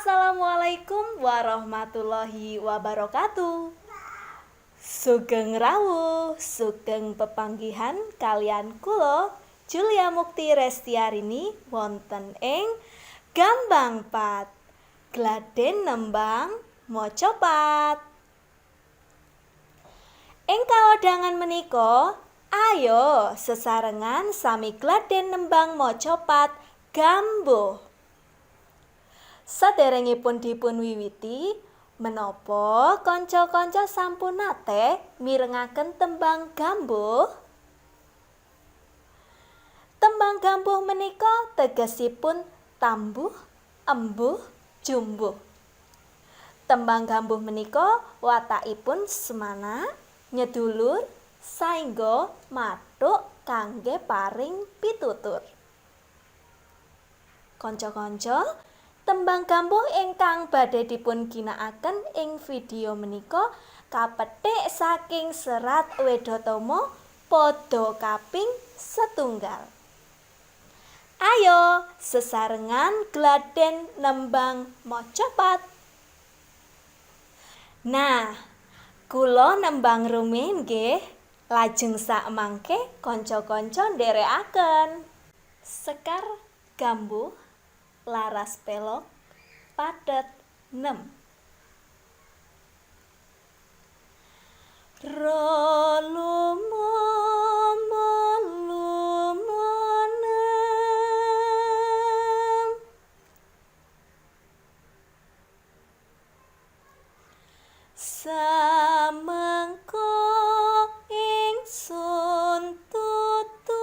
Assalamualaikum warahmatullahi wabarakatuh. Sugeng rawuh, sugeng pepanggihan kalian kula Julia Mukti Restiarini wonten ing Gambang Pat. Gladen nembang macapat. Ing kalodhangan menika, ayo sesarengan sami gladen nembang macapat gambuh. Saderengipun dipun wiwiti, menapa kanca-kanca sampun nate mirengaken tembang gambuh? Tembang gambuh menika tegesipun tambuh, embuh, jumbuh. Tembang gambuh menika watakipun semana, nyedulur, saengga mathuk kangge paring pitutur. Kanca-kanca, tembang gambuh ingkang badhe dipun ginakaken ing video menika kapethik saking serat Wedhatama pada kaping setunggal. Ayo sesarengan gladen nembang macapat. Nah, kula nembang rumiyin nggih. Lajeng sakmangke kanca-kanca nderekaken. Sekar gambuh laras pelog pathet nem. Ra luma luma nem. Samengko ingsun tutur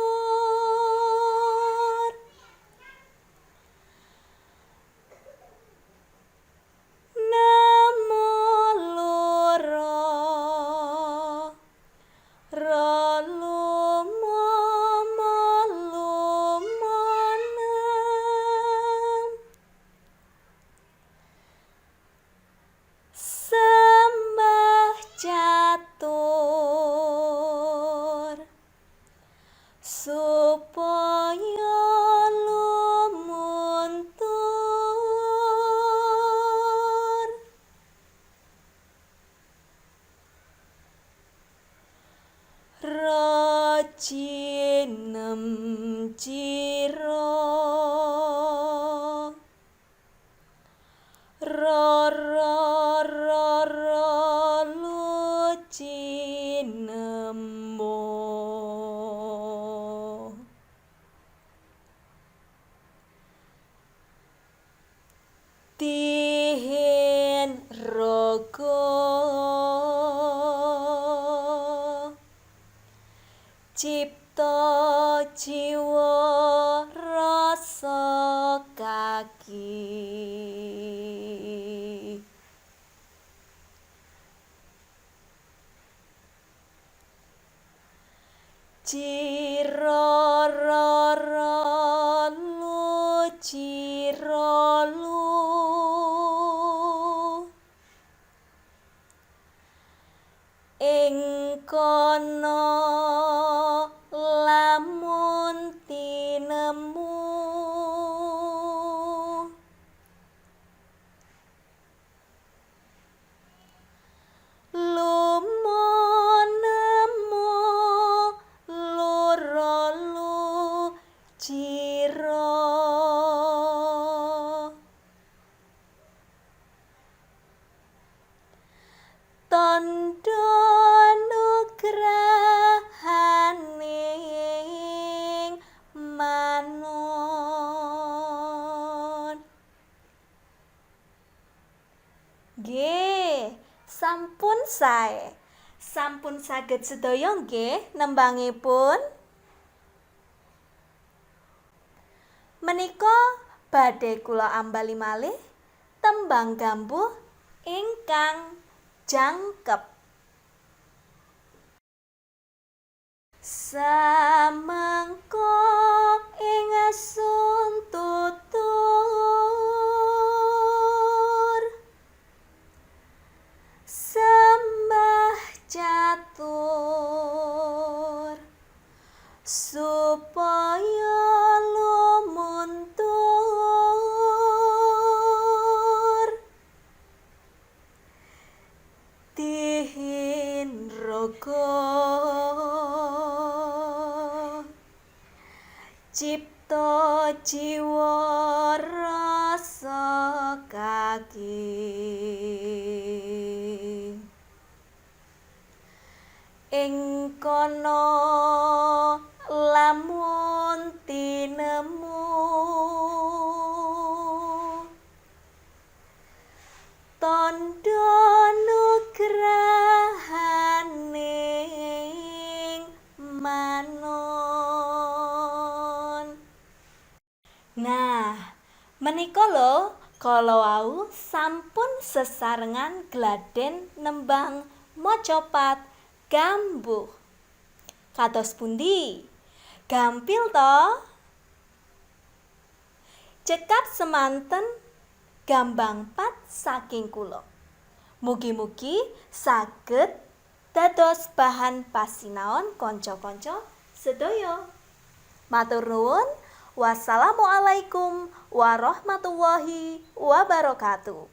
nemu loro ra luma luma nem. Sembah catur supaya lumuntur ra jinem jira ra ra ra ra lu cinemo. Tihin raga cipta jiwa rasa kaki. Cira ra ra lu cira lu. Ing kono lamun tinemu lumo nemu loro lu cira. Tandha nugrahaning manon. Nggih, sampun sae. Sampun saged sedaya nggih nembangipun. Menika badhe kula ambali malih tembang gambuh ingkang jangkep. Samengko ingsun tutur sembah catur supaya lumuntur Cipta jiwa rasa kaki. Ing kono lamun tinemu tandha nugrahaning manon. Nah, menika lho kala wau sampun sesarengan gladen nembang macapat gambuh. Kados pundi? Gampil to? Cekap semanten gambang pat saking kula. Mugi-mugi saged dados bahan pasinaon kanca-kanca sedaya. Matur nuwun. Wassalamualaikum warahmatullahi wabarakatuh.